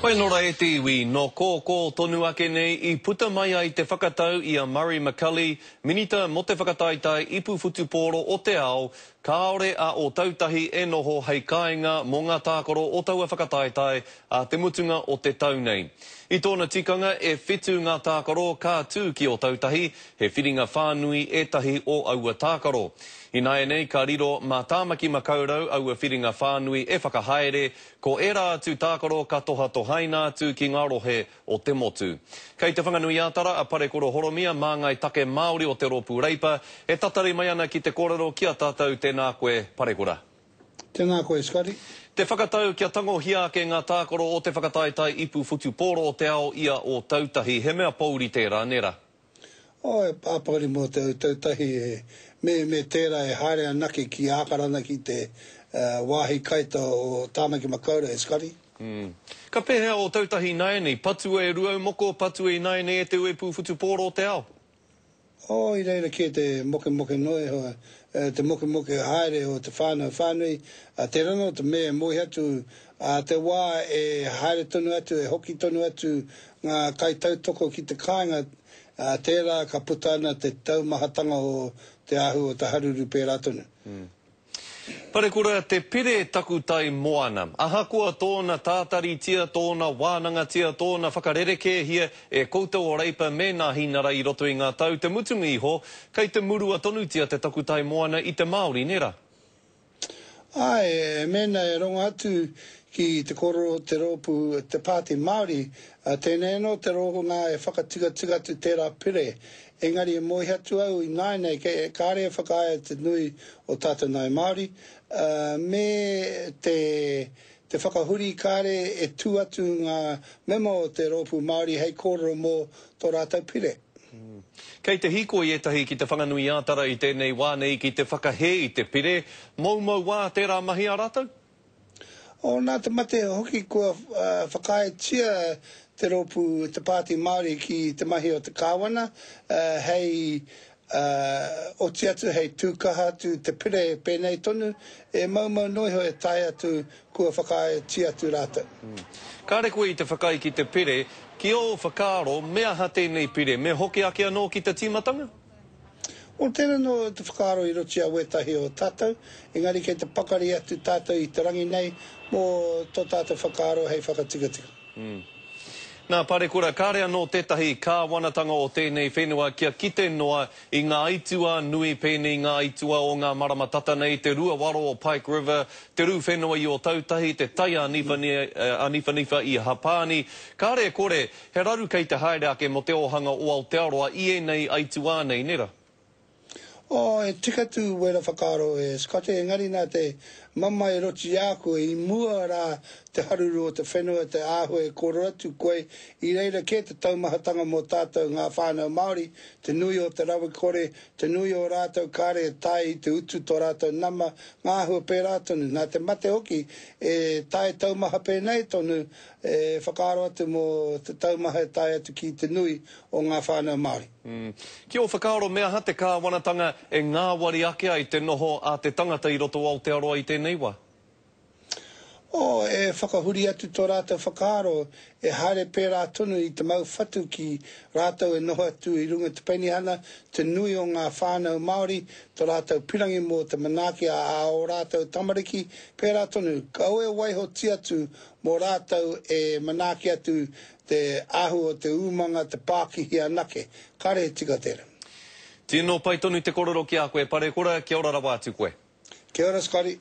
Whai anō rā e te iwi, nō kōkō tonu ake nei i puta mai ai te whakatau i a Murray McCully, Minita mō te Whakataetae Ipu Whutupōro o te Ao, kāore a Ōtautahi e noho hei kāinga mō ngā tākaro o taua whakataetae ā te mutunga o te tau nei. I tōna tikanga, e whitu ngā tākaro ka tū ki Ōtautahi, he whiringa whānui ētahi o aua tākaro. Ināianei ka riro mā Tāmaki Makaurau aua whiringa whānui e whakahaere, Ko ērā atu tākaro ka tohatohaina atu ki ngā rohe o te motu. Kei Te Whanganui-ā-Tara a Parekoro Horomia, māngai take Māori o te Rōpū Reipa, e tatari mai ana ki te kōrero ki a tātou, tēnā koe, Parekura. Tēnā koe, Scotty. Te whakatau kia tangohia ake ngā tākaro o te whakataetae ipu whutupōro o te ao i a Ōtautahi, he mea pōuri tērā, nē rā? Oh, e pāpakari mō te Ōtautahi e, me, me tērā e haere anake ki Ākarana ki te wāhi kaita o Tāmaki Makaurau, e Scotty. Mm. Ka pēhea Ōtautahi ināianei? Patua e Ruaumoko, patua ināianei e te uepū whutupōro o te ao? Oh, i reira kē te mokemoke noa iho, te mokemoke haere o te whānau whānui, a tērā anō te mea e moe atu, ā te wā e haere tonu atu, e hoki tonu atu ngā kaitautoko ki te kāinga, ā, tērā ka puta ana te taumahatanga o te ahu o te haruru pērā tonu. Parekura te pire takutai moana. Ahakoa tōna tātaritia, tōna wānangatia, tōna whakarerekēhia e koutou o Reipa me nā Hīnara i roto i ngā tau, te mutunga iho, kei te murua tonutia te takutai moana i te Māori, nē rā? Āe, mēnā e rongo atu ki te kōrero o te rōpū Te Pāti Māori, tēnei anō te rōnga e whakatikatika atu tērā pire. Engari e mōhio atu au ināianei kāre e whakaae te nui o tātou Ngāi Māori, me te te whakahuri kāre e tū atu ngā mema o te rōpū Māori hei kōrero mō tō rātou pire. Kei te hīkoi ētahi ki Te Whanganui-ā-Tara i tēnei wā nei ki te whakahē i te pire, moumou wā tērā mahi a rātou? Oh, nā te mate hoki kua whakaaetia te rōpū Te Pāti Māori ki te mahi o te Kāwana hei oti atu, hei tū kaha atu te pire pēnei tonu, e moumou noa iho e tae atu kua whakaaetia atu rātou. Kāre koe i te whakaae ki te pire, ki ō whakaaro, me aha tēnei pire? Me hoki ake anō ki te tīmatanga? O tērā anō te whakaaro i roto i a wētahi o tātou, engari kei te pakari atu tātou i te rangi nei mō tō tātou whakaaro hei whakatikatika. Nā Parekura, kāre anō tētahi kāwanatanga o tēnei whenua kia kite noa i ngā aituā nui pēnei ngā aituā o ngā marama tata nei, te ruawaro o Pike River, te rū whenua i Ōtautahi, te tai āniwhaniwha i Hapāni. Kāre e kore, he raru kei te haere ake mō te ōhanga o Aotearoa i ēnei aituā nei, nē rā? Oh, e tika tu wera whakaaro e Scotty, engari nā te mamae roti a koe i mua rā te haruru o te whenua te āhua e kōrero atu koe, i reira kē te taumahatanga mō tātou ngā whānau Māori, te nui o te rawekore, te nui o rātou kāre e tae i te utu tō rātou nama, ngā āhua pērā tonu. Nā te mate hoki e tae taumaha pēnei tonu, e whakaaro atu mō te taumaha e tae atu ki te nui o ngā whānau Māori. Ki ō whakaaro me aha te kāwanatanga e ngāwari ake ai te noho a te tangata i roto o Aotearoa i tēnei wā? Oh, e whakahuri atu tō rātou whakaaro, e haere pērā tonu i te mau whatu ki rātou e noho atu i runga te penihana, te nui o ngā whānau Māori, tō rātou pirangi mō te manaaki a ō rātou tamariki, pērā tonu, kaua e waihotia atu mō rātou e manaaki atu Te ahu o te umanga te pākihi anake, kare tika tera. Tino pai tonu te korero ki a koe Parekura, kia ora rawa atu koe. Kia ora Scotty.